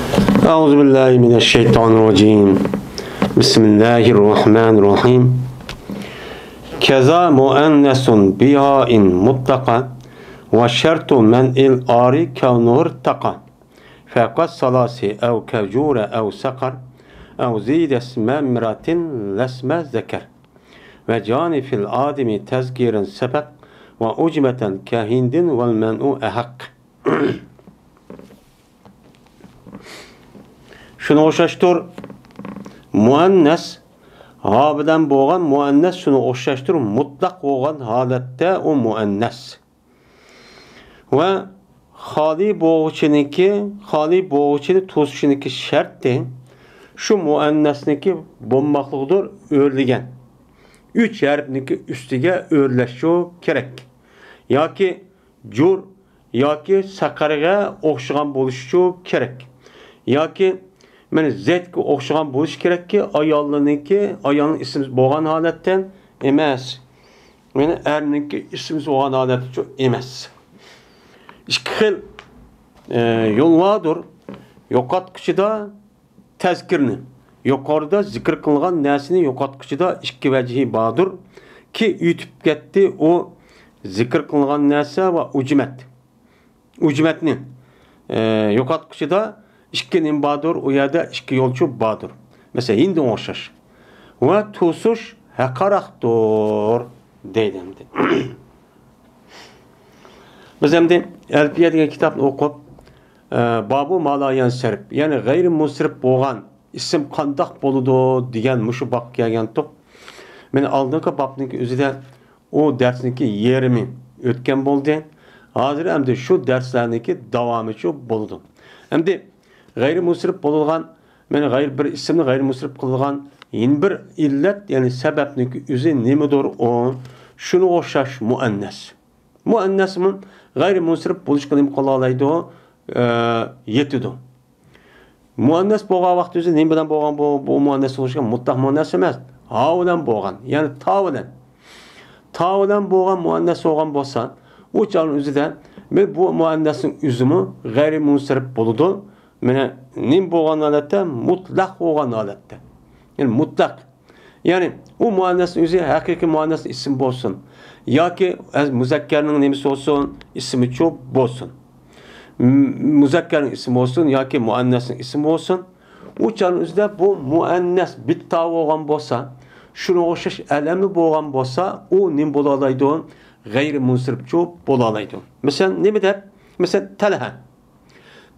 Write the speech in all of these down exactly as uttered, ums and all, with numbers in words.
أعوذ بالله من الشيطان الرجيم. بسم الله الرحمن الرحيم. كذا مؤنث بهاء مطلقا، وشرط منع الآر كونه ارتقى. فوق الثلاث أو كجور أو سقر، أو زيد اسم امرأة لا اسم ذكر. وجاني في الآدم تذكير سبق، وأجمة كهند والمنع أحق. شۇنىڭغا ئوخشاشتۇر، مۇئەننەس، ھا بىلەن بولغان مۇئەننەس شۇنىڭغا ئوخشاشتۇر، مۇتلەق بولغان ھالەتتە ئۇ مۇئەننەس. ۋە خالىي بولغۇچىنىڭكى، خالىي بولغۇچىنى توسۇشىنىڭكى شەرتى شۇ مۇئەننەسنىڭكى بولماقلىقىدۇر، ئۆرلىگەن. ئۈچ ھەرپنىڭكى ئۈستىگە ئۆرلەشچۇ كېرەك. ياكى جۇر ياكى سەقەرگە ئوخشىغان بولۇشىچۇ كېرەك. ياكى مانا زەيتكە ئوخشىغان بولۇشى كېرەككى، ئايالنىڭكى، ئايالنىڭ ئىسمى بولغان ھالەتتە ئەمەس. مانا ئەرنىڭكى ئىسمى بولغان ھالەتتىچۇ ئەمەس. ئىككى خىل، ئە، يول باردۇر. يوقاتقۇچىدا تەزكىرنى، يۇقىرىدا زىكىر قىلغان نەرسىنى يوقاتقۇچىدا ئىككى ۋەجھى باردۇر. كى ئۆتۈپ كەتتى ئۇ زىكىر قىلغان نەرسە ۋە ئۇجمەت. ئۇجمەتنى، ئە، يوقاتقۇچىدا ئىككى نېمە باردۇر؟ ئۇ يەردە ئىككى يولچۇ باردۇر. مەسىلەن، ھىندىغا ئوخشاش. ۋە توسۇش ھەققىراقتۇر دەيدۇ ئەمدى. بىز ئەمدى ئەلپىيە دېگەن كىتابنى ئوقۇپ، ئە، بابۇ ما لا يەنسەرىپ، يەنى غەيرىي مۇنسەرىپ بولغان ئىسىم قانداق بولىدۇ دېگەن مۇشۇ بابقا كەلگەنتۇق. مانا ئالدىنقى بابنىڭكى ئۆزىدە ئۇ دەرسنىڭكى يېرىمى ئۆتكەن بولدى. ھازىر ئەمدى شۇ دەرسلەرنىڭكى داۋامىچۇ بولىدۇ. ئەمدى غەيرىي مۇنسەرىپ بولىدىغان، مانا غەيرىي بىر ئىسىمنى غەيرىي مۇنسەرىپ قىلىدىغان يەنە بىر ئىللەت، يەنى سەۋەبنىڭكى ئۆزى نېمىدۇر ئۇ؟ شۇنىڭغا ئوخشاش مۇئەننەس. مۇئەننەسمۇ غەيرىي مۇنسەرىپ بولۇشقا نېمە قىلالايدۇ؟ ئە، يېتىدۇ. مۇئەننەس بولغان ۋاقتى ئۆزى نېمە بىلەن بولغان بۇ؟ بۇ مۇئەننەس بولۇشقا مۇتلەق مۇئەننەس ئەمەس. ھا بىلەن بولغان، يەنى تا بىلەن. تا بىلەن بولغان مۇئەننەس بولغان بولسا، ئۇ چاغنىڭ ئۆزىدە بۇ مۇئەننەسنىڭ ئۆزىمۇ غەيرىي مۇنسەرىپ بولىدۇ. مانا نېمە بولغان ھالەتتە؟ مۇتلەق بولغان ھالەتتە. يەنى مۇتلەق. يەنى ئۇ مۇئەننەسنىڭ ئۆزى ھەقىقىي مۇئەننەس ئىسىم بولسۇن ياكى مۇزەككەرنىڭ نېمىسى بولسۇن، ئىسمىچۇ بولسۇن. م-، مۇزەككەرنىڭ ئىسمى بولسۇن ياكى مۇئەننەسنىڭ ئىسمى بولسۇن. ئۇ چاغنىڭ ئۆزىدە بۇ مۇئەننەس بىتتا بولغان بولسا، شۇنىڭغا ئوخشاش ئەلەملىك بولغان بولسا، ئۇ نېمە بولالايدۇ؟ غەيرىي مۇنسەرىپچۇ بولالايدۇ. مەسىلەن، نېمە دەپ؟ مەسىلەن، تەلھە.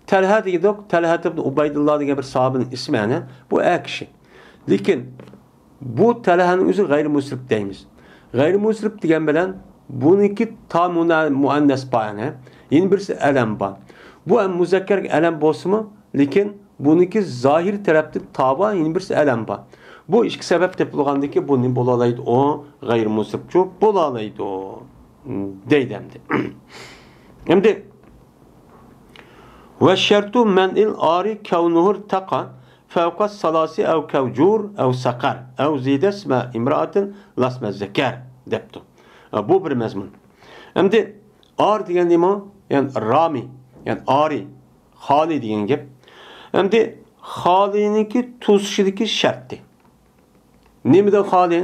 تەلھە دېگەندۇق، تەلھە ئىبن ئۇبەيدۇللا دېگەن بىر ساھابىنىڭ ئىسمى، يەنى بۇ ئەر كىشى. لېكىن بۇ تەلھەنىڭ ئۆزى غەيرىي مۇنسەرىپ دەيمىز. غەيرىي مۇنسەرىپ دېگەن بىلەن بۇنىڭكى تا مۇنە-، مۇئەننەس بار، يەنى يەنە بىرسى ئەلەم بار. بۇ ھەم مۇزەككەرگە ئەلەم بولسىمۇ، لېكىن بۇنىڭكى زاھىر تەرەپتىن تا بار، يەنە بىرسى ئەلەم بار. بۇ ئىككى سەۋەب تېپىلغاندىكىن بۇ نېمە بولالايدۇ؟ ئۇ غەيرىي مۇنسەرىپچۇ بولالايدۇ، دەيدۇ ئەمدى. ئەمدى، وشرط منع الآر كونه ارتقى فوق الثلاث أو كجور أو سقر أو زيد اسم امرأة لا اسم ذكر دەپتۇ. بۇ بىر مەزمۇن. ئەمدى ئار دېگەن نېمە؟ يەنى رامى، يەنى ئارى، خالىي دېگەن گەپ. ئەمدى خالىينىڭكى توسۇشىدىكى شەرتى. نېمىدىن خالىي؟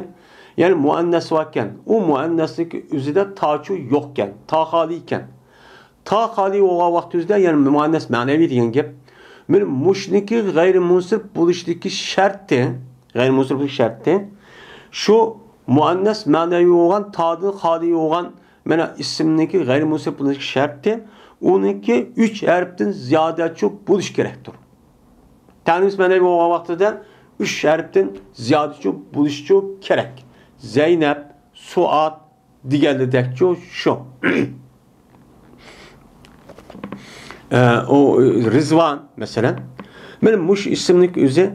يەنى مۇئەننەس باركەن، ئۇ مۇئەننەسنىڭكى ئۆزىدە تاچۇ يوقكەن، تا خالىيكەن. تا خالىي بولغان ۋاقتىمىزدا، يەنى مۇئەننەس مەنىۋى دېگەن گەپ. مانا مۇشۇنىڭكى غەيرىي مۇنسەرىپ بولۇشىدىكى شەرتى، غەيرىي مۇنسەرىپ بولۇش شەرتى، شۇ مۇئەننەس مەنىۋى بولغان، تادىن خالىي بولغان، مانا ئىسىمنىڭكى غەيرىي مۇنسەرىپ بولۇشىدىكى شەرتى، ئۇنىڭكى ئۈچ ھەرپتىن زىيادەچۇ بولۇش كېرەكتۇر. تەنۋىن مەنىۋى بولغان ۋاقتىدا ئۈچ ھەرپتىن زىيادىچۇ بولۇشىچۇ كېرەك. زەينەپ، سۇئاد دېگەنلىدەكچۇ شۇ. ئە، ئۇ، رىزۋان، مەسىلەن. مانا مۇشۇ ئىسىمنىڭ ئۆزى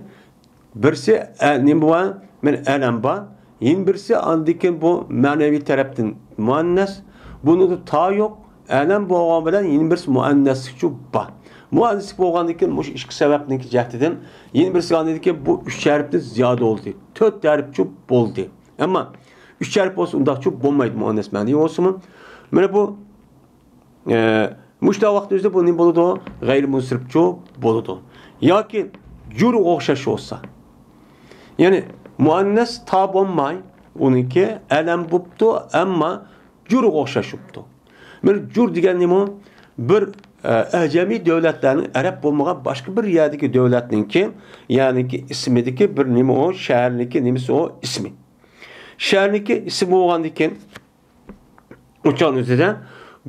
بىرسى، ئە، نېمە بار؟ مانا ئەلەم بار. يەنە بىرسى، ئاندىن كېيىن بۇ مەنىۋى تەرەپتىن مۇئەننەس. بۇنىڭدا تا يوق. ئەلەم بولغان بىلەن يەنە بىرسى مۇئەننەسلىكچۇ بار. مۇئەننەسلىك بولغاندىن كېيىن مۇشۇ ئىككى سەۋەبنىڭكى جەھىتىدىن يەنە بىرسى ئاندىن كېيىن بۇ ئۈچ ھەرپتىن زىيادە بولدى. تۆت ھەرپچۇ بولدى. ئەمما ئۈچ ھەرپ بولسا ئۇنداقچۇ بولمايدۇ، مۇئەننەس مەنىۋى بولسىمۇ. مانا بۇ، ئە، مۇشۇنداق ۋاقىتتا ئۆزىدە بۇ نېمە بولىدۇ؟ غەيرىي مۇنسەرىپچۇ بولىدۇ. ياكى جۇرغا ئوخشاش بولسا. يەنى مۇئەننەس تا بولماي، ئۇنىڭكى ئەلەم بوپتۇ، ئەمما جۇرغا ئوخشاش بوپتۇ. مانا جۇر دېگەن نېمە ئۇ؟ بىر، ئە، ئەجەمىي دۆلەتلەرنىڭ، ئەرەب بولمىغان باشقا بىر يەردىكى دۆلەتنىڭكى، يەنىكى ئىسمىدىكى بىر نېمە ئۇ؟ شەھەرنىڭكى نېمىسى ئۇ؟ ئىسمى. شەھەرنىڭكى ئىسمى بولغاندىكىن، ئۇ چاغنىڭ ئۆزىدە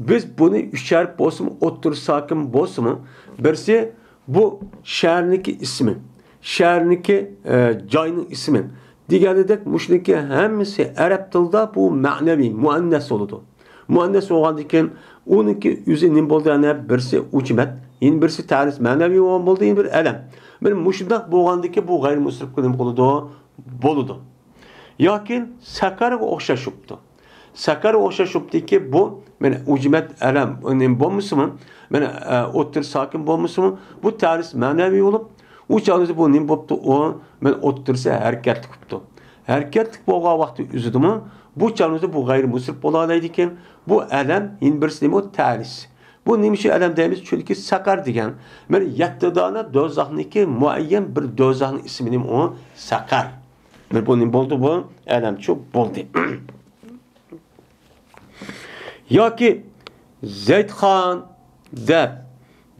بىز بۇنى ئۈچ ھەرپ بولسىمۇ، ئوتتۇرا ساكىن بولسىمۇ، بىرسى بۇ شەھەرنىڭكى ئىسمى، شەھەرنىڭكى، ئە، جاينىڭ ئىسمى دېگەنىدەك، مۇشۇنىڭكى ھەممىسى ئەرەب تىلىدا بۇ مەنىۋى مۇئەننەس بولىدۇ. مۇئەننەس بولغاندىكىن ئۇنىڭكى ئۆزى نېمە بولدى؟ يەنە بىرسى ئۇجمەت، يەنە بىرسى تەنىس مەنىۋى بولغان بولدى، يەنە بىر ئەلەم. مانا مۇشۇنداق بولغاندىكىن بۇ غەيرىي مۇنسەرىپقا نېمە قىلىدۇ؟ بولىدۇ. ياكى سەكەرگە ئوخشاش بوپتۇ. سەكەرگە ئوخشاش بوپتۇكى بۇ، مانا ئۇجمەت ئەلەم، نېمە بولمىسىمۇ، مانا، ئە، ئوتتۇرا ساكىن بولمىسىمۇ، بۇ تەنىس مەنىۋى بولۇپ، ئۇ چاغدا بۇ نېمە بوپتۇ؟ ئۇ، مانا ئوتتۇرىسى ھەرىكەتلىك بوپتۇ. ھەرىكەتلىك بولغان ۋاقتى ئۆزىدىمۇ، بۇ چاغدا بۇ غەيرىي مۇنسەرىپ بولالايدىكەن، بۇ ئەلەم، يەنە بىرسى نېمە؟ تەنىس. بۇ نېمە ئۈچۈن ئەلەم دەيمىز؟ چۈنكى سەقەر دېگەن، مانا يەتتە دانە دوزاخنىڭكى مۇئەييەن بىر دوزاخنىڭ ئىسمى نېمە ئۇ؟ سەقەر. مانا بۇ نېمە بولدى بۇ؟ ئەلەمچۇ بولدى. ياكى زەيدخان دەپ،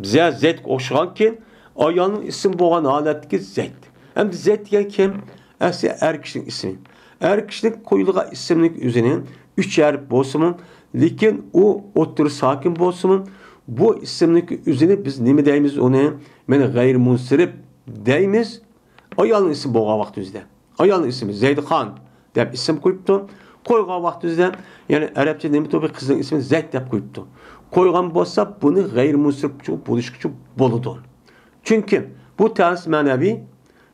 بىزە زەيدكە ئوخشىغانكىن، ئايالنىڭ ئىسمى بولغان ھالەتتىكى زەيد. ئەمدى زەيد دېگەن كىم؟ ئەسلى ئەر كىشىنىڭ ئىسمى. ئەر كىشىنىڭ قويۇلغان ئىسمىنىڭ ئۆزىنى ئۈچ ھەرپ بولسىمۇ، لېكىن ئۇ ئوتتۇرا ساكىن بولسىمۇ، بۇ ئىسىمنىڭ ئۆزىنى بىز نېمە دەيمىز ئۇنى؟ مانا غەيرىي مۇنسەرىپ دەيمىز. ئايالنىڭ ئىسمى بولغان ۋاقتى ئۆزىدە. ئايالنىڭ ئىسمى زەيدخان دەپ ئىسىم قويۇپتۇ. قويغان ۋاقتى ئۆزىدە، يەنى ئەرەبچە نېمە بۇ قىزنىڭ ئىسمى زەيد دەپ قويۇپتۇ. قويغان بولسا، بۇنى غەيرىي مۇنسەرىپچۇ بولۇشقىچۇ بولىدۇ. چۈنكى بۇ تەنىس مەنەۋى،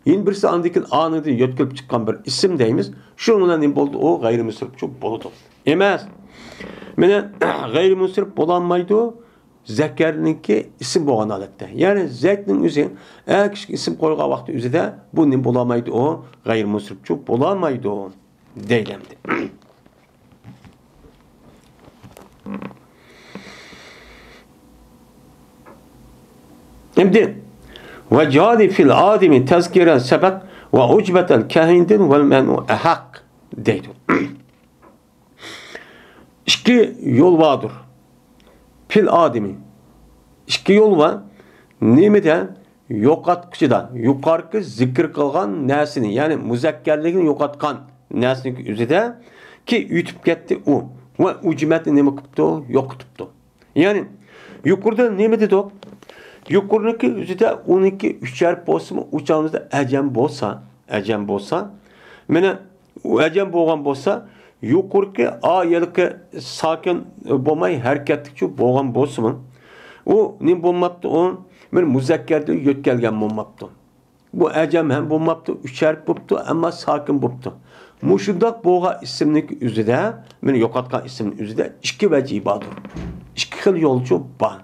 يەنە بىرسى ئاندىن كېيىن ئانىدىن يۆتكىلىپ چىققان بىر ئىسىم دەيمىز. شۇنىڭ بىلەن نېمە بولدى؟ ئۇ غەيرىي مۇنسەرىپچۇ بولىدۇ. ئەمەس. مانا غەيرىي مۇنسەرىپ بولالمايدۇ. زەكەرنىڭكى ئىسىم بولغان ھالەتتە. يەنى زەيدنىڭ ئۆزى ئەر كىشىگە ئىسىم قويغان ۋاقتى ئۆزىدە بۇ نېمە بولالمايدۇ؟ ئۇ غەيرىي مۇنسەرىپچۇ بولالمايدۇ. دەيلەمدى. ئەمدى ۋە جالى فىل ئادىمى تەزكىرەن سەبەق ۋە ئۇجبەتەن كەھىندىن ۋەل مەنئۇ ئەھەق دەيدۇ. ئىككى يول باردۇر. پىل ئادىمى. ئىككى يول بار. نېمىدە؟ يوقاتقۇچىدا. يۇقىرىقى زىكىر قىلغان نەرسىنى، يەنى مۇزەككەرلىكنى يوقاتقان نەرسىنىڭ ئۆزىدە كى ئۆتۈپ كەتتى ئۇ. ۋە ئۇجمەتنى نېمە قىپتۇ؟ يوقىتىپتۇ. يەنى يۇقىرىدا نېمە دېدۇق؟ يۇقىرىنىڭكى ئۆزىدە ئۇنىڭكى ئۈچ ھەرپ بولسىمۇ، ئۇ چاغىمىزدا ئەجەم بولسا، ئەجەم بولسا، مانا ئۇ ئەجەم بولغان بولسا، يۇقىرىقى ئا ھېلىقى ساكىن بولماي ھەرىكەتلىكچۇ بولغان بولسىمۇ، ئۇ نېمە بولماپتۇ؟ ئۇ مانا مۇزەككەردىن يۆتكەلگەن بولماپتۇ. بۇ ئەجەم ھەم بولماپتۇ، ئۈچ ھەرپ بوپتۇ، ئەمما ساكىن بوپتۇ. مۇشۇنداق بولغان ئىسىمنىڭ ئۆزىدە، مانا يوقاتقان ئىسىمنىڭ ئۆزىدە ئىككى ۋەجى باردۇر. ئىككى خىل يولچۇ بار.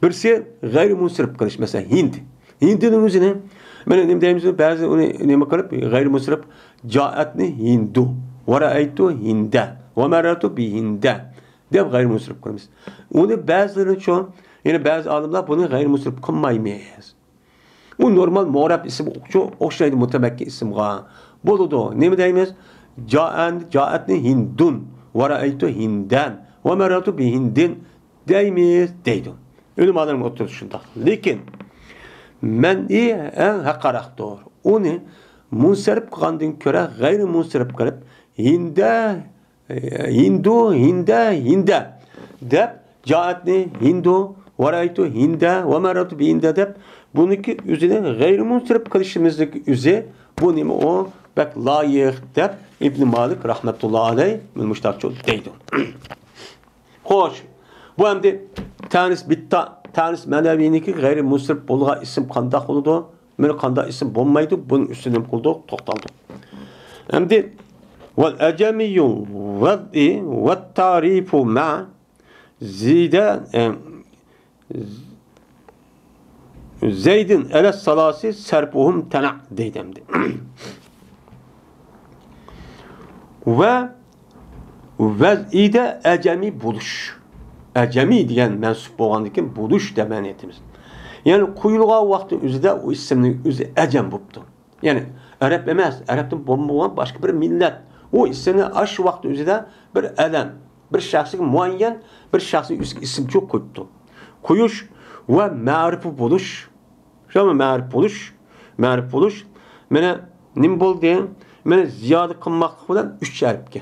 بىرسى غەيرىي مۇنسەرىپ قىلىش، مەسىلەن، ھىند. ھىندىنىڭ ئۆزىنى، مانا نېمە دەيمىز، بەزى ئۇنى نېمە قىلىپ، غەيرىي مۇنسەرىپ، جائەتنى ھىندۇ، ۋە رەئەيتۇ ھىندە، ۋە مەررەتۇ بى ھىندە دەپ غەيرىي مۇنسەرىپ قىلىمىز. ئۇنى بەزىلىرىچۇ، يەنە بەزى ئالىملار بۇنى غەيرىي مۇنسەرىپ قىلمايمىز. ئۇ نورمال مۇئرەب ئىسىمغىچۇ ئوخشايدۇ، مۇتەمەككىن ئىسىمغا. بولىدۇ. نېمە دەيمىز؟ جائەن-، جائەتنى ھىندۇن، ۋە رەئەيتۇ ھىندەن، ۋە مەررەتۇ بى ھىندىن دەيمىز، دەيدۇ. ئۆلىمالارنىڭ ئوتتۇرىسى شۇنداق. لېكىن مەنئى ئەڭ ھەققىراقتۇر. ئۇنى مۇنسەرىپ قىلغاندىن كۆرە غەيرىي مۇنسەرىپ قىلىپ، ھىندە ھىندۇ، ھىندە، ھىندە دەپ، جائەتنى ھىندۇ، ۋە رەئەيتۇ ھىندە، ۋە مەررەتۇ بى ھىندە دەپ، بۇنىڭكى ئۆزىنى غەيرىي مۇنسەرىپ قىلىشىمىزنىڭ ئۆزى، بۇ نېمە ئۇ؟ بەك لايىق دەپ ئىبنى مالىك رەھمەتۇللا ئەلەيھ مۇشۇنداقچۇ دەيدۇ. خوش، بۇ ئەمدى تەنىس بىتتا، تەنىس مەنەۋىنىڭكى غەيرىي مۇنسەرىپ بولغان ئىسىم قانداق بولىدۇ؟ مانا قانداق ئىسىم بولمايدۇ، بۇنىڭ ئۈستىدە نېمە قىلدۇق؟ توختالدۇق. ئەمدى ۋەل ئەجەمىييۇ ۋەزئى ۋەت تەرىفۇ مە زىدە، ئە، زەيدىن ئەلەس سالاس سەرپۇھۇم تەنە دەيدۇ ئەمدى. ۋە ۋەزئىدە ئەجەمىي بولۇش. ئەجەمىي دېگەن مەنسۇپ بولغاندىن كېيىن بولۇش دەپ مەنە ئېيتىمىز. يەنى قويۇلغان ۋاقىتنىڭ ئۆزىدە ئۇ ئىسىمنىڭ ئۆزى ئەجەم بوپتۇ. يەنى ئەرەب ئەمەس، ئەرەبتىن بولمىغان باشقا بىر مىللەت ئۇ ئىسىمنى ئاشۇ ۋاقىتنىڭ ئۆزىدە بىر ئادەم، بىر شەخسكە مۇئەييەن بىر شەخسنىڭ ئۆزىگە ئىسىمچۇ قويۇپتۇ. قويۇش ۋە مەرىپە بولۇش، شۇ مەرىپ بولۇش، مەرىپ بولۇش. مانا نېمە بولدى؟ مانا زىيادە قىلماقلىق بىلەن ئۈچ ھەرپكە.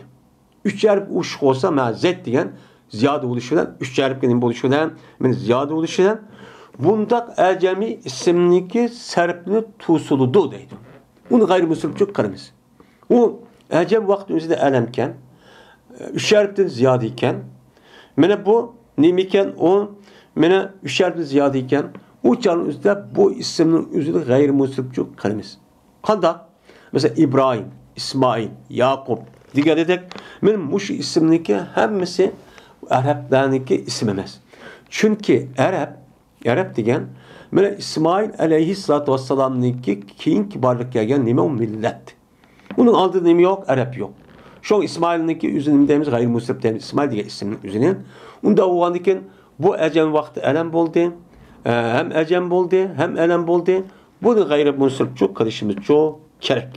ئۈچ ھەرپ ئوشۇق بولسا، مانا زەيت دېگەن زىيادە بولۇشى بىلەن، ئۈچ ھەرپكە نېمە بولۇشى بىلەن، مانا زىيادە بولۇشى بىلەن، بۇنداق ئەجەمىي ئىسىمنىڭكى سەرپىنى توسۇلىدۇ دەيدۇ. ئۇنى غەيرىي مۇنسەرىپچۇ قىلىمىز. ئۇ ئەجەم ۋاقىتنىڭ ئۆزىدە ئەلەمكەن، ئۈچ ھەرپتىن زىيادە ئىكەن. مانا بۇ نېمە ئىكەن؟ ئۇ مانا ئۈچ ھەرپتىن زىيادە ئىكەن. ئۇ چاغنىڭ ئۆزىدە بۇ ئىسىمنىڭ ئۆزىنى غەيرىي مۇنسەرىپچۇ قىلىمىز. قانداق؟ مەسىلەن، ئىبراھىم، ئىسمائىل، ياقۇپ دېگەندەك، مانا مۇشۇ ئىسىمنىڭكى ھەممىسى ئەرەبلەرنىڭكى ئىسمى ئەمەس. چۈنكى ئەرەب، ئەرەب دېگەن مانا ئىسمائىل ئەلەيھىسسالاتۇ ۋەسسالامنىڭكى كېيىنكى بارلىققا كەلگەن نېمە ئۇ؟ مىللەت. ئۇنىڭ ئالدىدا نېمە يوق؟ ئەرەب يوق. شۇڭا ئىسمائىلنىڭكى ئۆزىنى نېمە دەيمىز؟ غەيرىي مۇنسەرىپ دەيمىز. ئىسمائىل دېگەن ئىسىمنىڭ ئۆزىنى. ئۇنداق بولغاندىن كېيىن بۇ ئەجەم ۋاقتى ئەلەم بولدى، ئە، ھەم ئەجەم بولدى، ھەم ئەلەم بولدى. بۇنى غەيرىي مۇنسەرىپچۇ قىلىشىمىزچۇ كېرەك.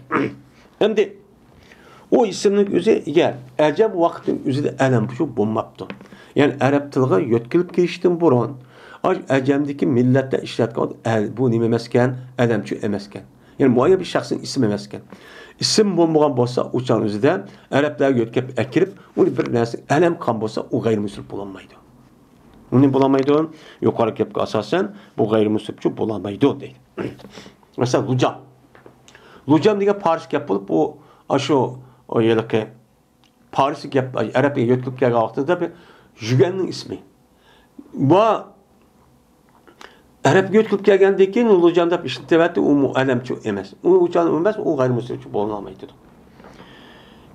ئەمدى ئۇ ئىسىمنىڭ ئۆزى ئەگەر ئەجەم ۋاقىتنىڭ ئۆزىدە ئەلەمچۇ بولماپتۇ. يەنى ئەرەب تىلىغا يۆتكىلىپ كېلىشتىن بۇرۇن، ئاشۇ ئەجەمدىكى مىللەتلەر ئىشلەتكەن ئەل-، بۇ نېمە ئەمەسكەن؟ ئەلەمچۇ ئەمەسكەن. يەنى مۇئەييەن بىر شەخسنىڭ ئىسمى ئەمەسكەن. ئىسىم بولمىغان بولسا، ئۇ چاغنىڭ ئۆزىدە ئەرەبلەرگە يۆتكەپ ئەكىرىپ، ئۇنى بىر نەرسە ئەلەم قىلغان بولسا، ئۇ غەيرىي مۇنسەرىپ بولالمايدۇ. ئۇنى بولالمايدۇ. يۇقىرىقى گەپكە ئاساسەن، بۇ غەيرىي مۇنسەرىپچۇ بولالمايدۇ دەيدۇ. مەسىلەن، لۇجام. لۇجام دېگەن پارسچە گەپ بولۇپ، ئۇ ئاشۇ، ئۇ ھېلىقى پارسچە گەپ، ئەرەبكە يۆتكىلىپ كەلگەن ۋاقتىدا بىر يۈگەننىڭ ئىسمى. ۋە ئەرەبكە يۆتكىلىپ كەلگەندىن كېيىن لۇجام دەپ ئىشلىتىۋەتتى، ئۇ مۇ-، ئەلەمچۇ ئەمەس. ئۇ ئۇچان ئەمەس، ئۇ غەيرىي مۇنسەرىپچۇ بولالمايدۇ.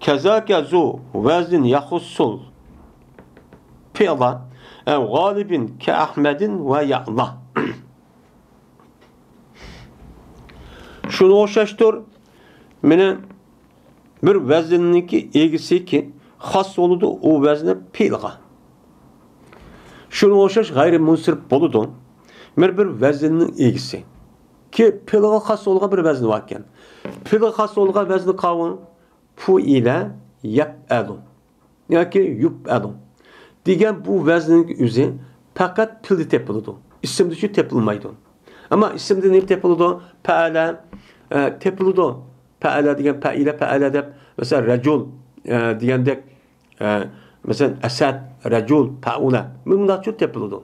كەزاكە زۇ ۋەزن يەخۇسسۇل پىئلا ئەۋ غالىبىن كەئەھمەدىن ۋە يەئلا. شۇنىڭغا ئوخشاشتۇر. مانا بىر ۋەزىننىڭكى ئىگىسىكى خاس بولىدۇ، ئۇ ۋەزنى پېئىلغا. شۇنىڭغا ئوخشاش غەيرىي مۇنسەرىپ بولىدۇ. مانا بىر ۋەزىننىڭ ئىگىسى. كى پېئىلغا خاس بولغان بىر ۋەزنى باركەن. پېئىلغا خاس بولغان ۋەزنى قاۋۇن. پۇئىلە يەپئەلۇ ياكى يۇپئەلۇ دېگەن بۇ ۋەزننىڭ ئۆزى پەقەت پېئىلدە تېپىلىدۇ. ئىسىمدىچۇ تېپىلمايدۇ. ئەمما ئىسىمدە نېمە تېپىلىدۇ؟ پەئەلە، ئە، تېپىلىدۇ. پەئەلە دېگەن پەئىلە، پەئەلە دەپ، مەسىلەن، رەجۇل، ئە، دېگەندەك، ئە، مەسىلەن، ئەسەد، رەجۇل، پەئۇلە. مۇنداقچۇ تېپىلىدۇ.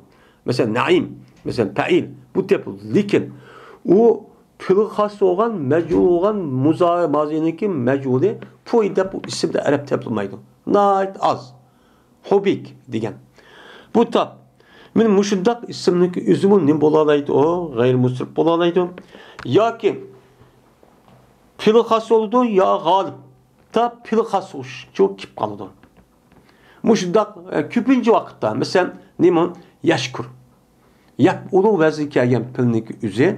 مەسىلەن، نەئىم، مەسىلەن، پەئىل. بۇ تېپىلىدۇ. لېكىن ئۇ پېئىلغا خاس بولغان، مەجھۇل بولغان، مۇزا-، مازىنىڭكى مەجھۇلى پۇئىل دەپ بۇ ئىسىمدە ئەرەب تېپىلمايدۇ. ناھايىتى ئاز. خۇبىك دېگەن. بۇ تاپ. مانا مۇشۇنداق ئىسىمنىڭكى ئۆزىمۇ نېمە بولالايدۇ؟ ئۇ غەيرىي مۇنسەرىپ بولالايدۇ. ياكى پېئىلغا خاس بولىدۇ، يا غالىب. تاپ پېئىلغا خاس بولۇشچۇ كېلىپ قالىدۇ. مۇشۇنداق، ئە، كۆپىنچە ۋاقىتتا، مەسىلەن، نېمە؟ يەشكۇر. يەپئۇلۇ ۋەزنى كەلگەن پېئىلنىڭكى ئۆزى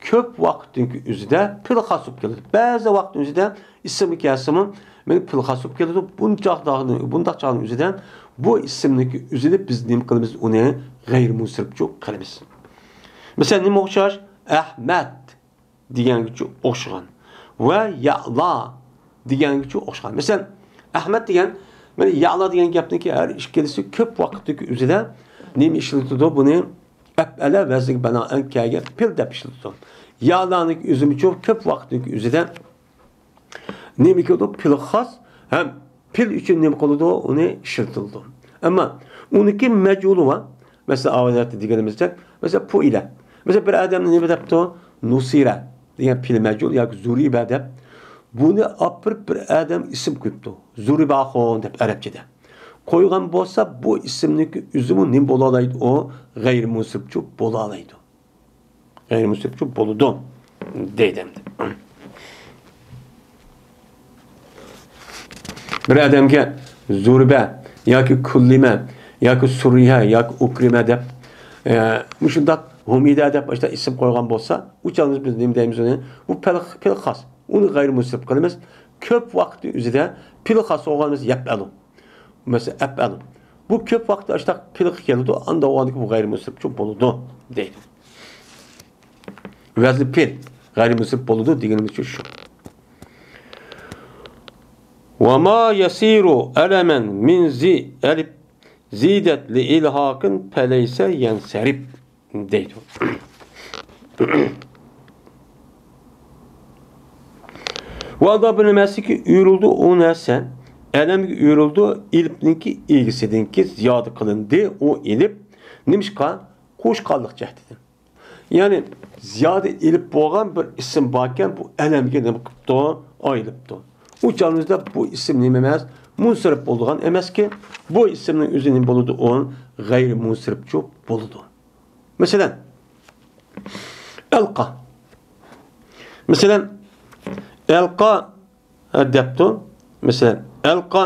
كۆپ ۋاقىتنىڭكى ئۆزىدە پېئىلغا خاس بولۇپ كېلىدۇ. بەزى ۋاقىتنىڭ ئۆزىدە ئىسىمغا كەلسىمۇ، مانا پېئىلغا خاس بولۇپ كېلىدۇ. بۇنداق چاغنىڭ، بۇنداق چاغنىڭ ئۆزىدە بۇ ئىسىمنىڭكى ئۆزىنى بىز نېمە قىلىمىز؟ ئۇنى غەيرىي مۇنسەرىپچۇ قىلىمىز. مەسىلەن، نېمە ئوخشاش؟ ئەھمەد دېگەنگىچە ئوخشىغان. ۋە يەئلا دېگەنگىچە ئوخشىغان. مەسىلەن، ئەھمەد دېگەن، مانا يەئلا دېگەن گەپنىڭكى ھەر ئىككىلىسى كۆپ ۋاقىتتىكى ئۆزىدە نېمە ئىشلىتىدۇ؟ بۇنى ئەپئەلە ۋەزنىگە بىنائەن كەلگەن پېئىل دەپ ئىشلىتىدۇ. يەئلانىڭكى ئۆزىمۇچۇ كۆپ ۋاقىتتىكى ئۆزىدە نېمە كېلىدۇ؟ پېئىلغا خاس ھەم پېئىل ئۈچۈن نېمە قىلىدۇ؟ ئۇنى ئىشلىتىلىدۇ. ئەمما ئۇنىڭكى مەجھۇلى بار. مەسىلەن، ئاۋازەتتە دېگىنىمىزدەك، مەسىلەن، پۇئىلە. مەسىلەن، بىر ئادەمنى نېمە دەپتۇ؟ نۇسىرە دېگەن پېئىل مەجھۇل ياكى زۇرىبە دەپ. بۇنى ئاپىرىپ بىر ئادەم ئىسىم قويۇپتۇ. زۇرىبە ئاخۇن دەپ ئەرەبچىدە. قويغان بولسا، بۇ ئىسىمنىڭكى ئۆزىمۇ نېمە بولالايدۇ؟ ئۇ غەيرىي مۇنسەرىپچۇ بولالايدۇ. غەيرىي مۇنسەرىپچۇ بولىدۇ دەيدۇ ئەمدى. بىر ئادەمگە زۇربە ياكى كۇللىمە ياكى سۇرىيە ياكى ئۇكرىمە دەپ، ئە، مۇشۇنداق ھۇمىدە دەپ مۇشۇنداق ئىسىم قويغان بولسا، ئۇ چاغدا بىز نېمە دەيمىز ئۇنى؟ بۇ پېئىل، پېئىل خاس. ئۇنى غەيرىي مۇنسەرىپ قىلىمىز. كۆپ ۋاقىتنىڭ ئۆزىدە پېئىل خاس بولغان بولسا يەپئەلۇ. مەسىلەن، ئەپئەلۇ. بۇ كۆپ ۋاقىتتا ئاشۇنداق پېئىلغا كېلىدۇ، ئاندىن ئۇنىڭدىكى بۇ غەيرىي مۇنسەرىپچۇ بولىدۇ دەيدۇ. ۋەزنى پېئىل، غەيرىي مۇنسەرىپ بولىدۇ دېگىنىمىز شۇ. ۋە ما يەسىرۇ ئەلەمەن مىن زى ئەلىپ زىدەت لى ئىلھاقىن پەلەيسە يەنسەرىپ دەيدۇ. ۋە ئۇنداق بىر نېمەسىكى ئۆرۈلدى ئۇ نەرسە، ئەلەمگە ئۆرۈلدى، ئېلىپنىڭكى ئىگىسىدىنكى زىيادە قىلىندى ئۇ ئېلىپ. نېمىشقا؟ قوشقانلىق جەھەتتىن. يەنى زىيادە ئېلىپ بولغان بىر ئىسىم باركەن، بۇ ئەلەمگە نېمە قىپتۇ؟ ئايلىپتۇ. ئۇ چاغىمىزدا بۇ ئىسىم نېمە ئەمەس؟ مۇنسەرىپ بولىدىغان ئەمەسكى، بۇ ئىسىمنىڭ ئۆزى نېمە بولىدۇ؟ ئۇ غەيرىي مۇنسەرىپچۇ بولىدۇ. مەسىلەن، ئەلقا. مەسىلەن، ئەلقا ھە، دەپتۇ. مەسىلەن، ئەلقا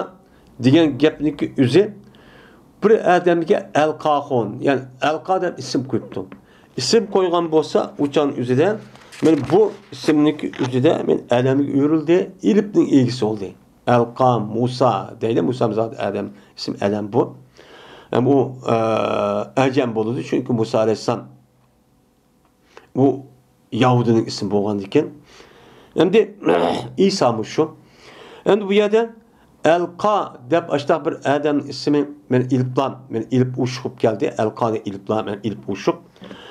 دېگەن گەپنىڭكى ئۆزى بىر ئادەمگە ئەلقاخۇن، يەنى ئەلقا دەپ ئىسىم قويۇپتۇ. ئىسىم قويغان بولسا، ئۇچان ئۆزىدە، مانا بۇ ئىسىمنىڭكى ئۆزىدە، مانا ئەلەمگە ئۆرۈلدى، ئېلىپنىڭ ئىگىسى بولدى. ئەلقا مۇسا دەيلى، مۇسا زادى ئادەم، ئىسىم ئەلەم بۇ. ھەم ئۇ، ئە، ئەجەم بولىدۇ، چۈنكى مۇسا ئەلەيھىسسالام ئۇ يەھۇدىينىڭ ئىسمى بولغاندىكىن. ئەمدى ئىسامۇ شۇ. ئەمدى بۇ يەردە ئەلقا دەپ ئاشتاق بىر ئادەمنىڭ ئىسمى مەن ئېلىپلام، مەن ئېلىپ ئوشۇق بولۇپ كەلدى. ئەلقا دە ئېلىپلام، مەن ئېلىپ ئوشۇق.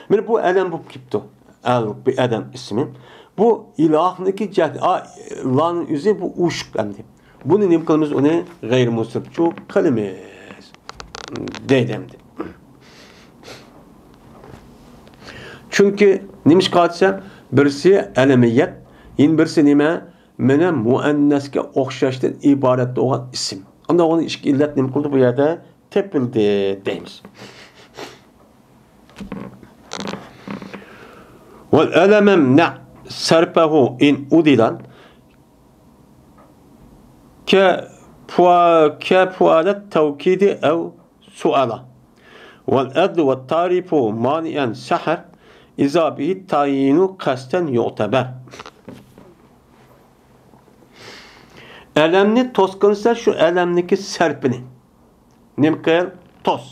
مانا بۇ ئەلەم بولۇپ كېتىپتۇ. ئەل، بۇ ئادەم ئىسمى. بۇ ئىلاھنىڭكى جەھەت، ئا، لانىڭ ئۆزى بۇ ئوشۇق ئەمدى. بۇنى نېمە قىلىمىز؟ ئۇنى غەيرىي مۇنسەرىپچۇ قىلىمىز. دەيدۇ ئەمدى. چۈنكى نېمىشقا دېسە، بىرسى ئەلەمىيەت، يەنە بىرسى نېمە؟ مانا مۇئەننەسكە ئوخشاشتىن ئىبارەت بولغان ئىسىم. ئاندىن ئۇنى ئىككى ئىللەت نېمە قىلدى؟ بۇ يەردە تېپىلدى دەيمىز. ۋەل ئەلەمەمنەئ سەرپەھۇ ئىن ئۇدىلەن كە پۇئا-، كە پۇئالەت تەۋكىدى ئەۋ سۇئالا. ۋەل ئەدلۇ ۋەت تارىپۇ مانىئەن سەھەر ئىزا بىھىت تەئيىنۇ قەستەن يۇئتەبەر. ئەلەمنى توسقىنسا، شۇ ئەلەمنىڭكى سەرپىنى نېمە قىل؟ توس.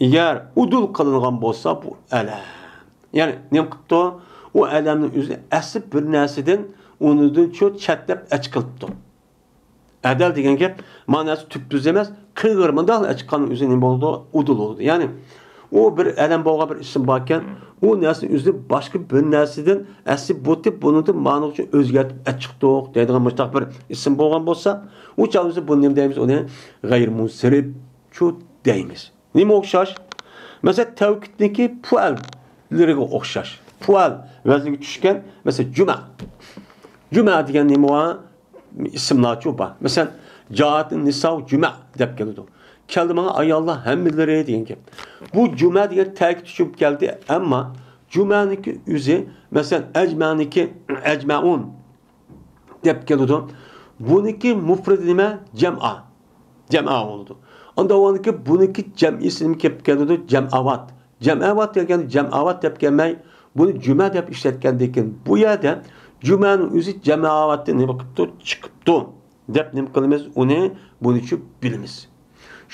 ئەگەر ئۇدۇل قىلىنغان بولسا، بۇ ئەلەم. يەنى نېمە قىپتۇ؟ ئۇ ئەلەمنىڭ ئۆزى ئەسلى بىر نەرسىدىن، ئۇنىڭدىن شۇ چەتلەپ ئەچ قىلىپتۇ. ئەدەل دېگەن گەپ، ماناسى تۈپتۈز ئەمەس، قىرغىر مۇنداق ئەچ قىلغان ئۆزى نېمە بولىدۇ؟ ئۇدۇل بولىدۇ. يەنى ئۇ بىر ئەلەم بولغان بىر ئىسىم باركەن، ئۇ نەرسىنى ئۆزى باشقا بىر نەرسىدىن ئەسلى بۇتىپ، بۇنىڭدىن مانىغىچە ئۆزگەرتىپ ئەچ چىقتۇق دەيدىغان مۇشتاق بىر ئىسىم بولغان بولسا، ئۇ چاغدا بىز بۇنى نېمە دەيمىز؟ ئۇنى غەيرىي مۇنسەرىپچۇ دەيمىز. نېمە ئوخشاش؟ مەسىلەن، تەۋكىدنىڭكى پۇئەللىرىگە ئوخشاش. پۇئەل ۋەزنىگە چۈشكەن، مەسىلەن، جۈمە. جۈمە دېگەن نېمە بار؟ ئىسىملارچۇ بار. مەسىلەن، جائەتنى نىساۋ جۈمە دەپ كېلىدۇ. كەلدى ماڭا ئاياللار ھەممىلىرى دېگەن گەپ. بۇ جۈمە دېگەن تەكىت ئۈچۈن كەلدى، ئەمما جۈمەنىڭكى ئۆزى، مەسىلەن، ئەجمەنىڭكى، ئەجمەئۇن دەپ كېلىدۇ. بۇنىڭكى مۇپرىدى نېمە؟ جەمئا. جەمئا بولىدۇ. ئاندىن ئۇنىڭكى، بۇنىڭكى جەمئىسى نېمە كېلىپ كەلىدۇ؟ جەمئاۋات. جەمئاۋات دېگەن، جەمئاۋات دەپ كەلمەي، بۇنى جۈمە دەپ ئىشلەتكەندىن كېيىن، بۇ يەردە جۈمەنىڭ ئۆزى جەمئاۋاتتىن نېمە قىپتۇ؟ چىقىپتۇ دەپ نېمە قىلىمىز؟ ئۇنى، بۇنى چۈ بىلىمىز.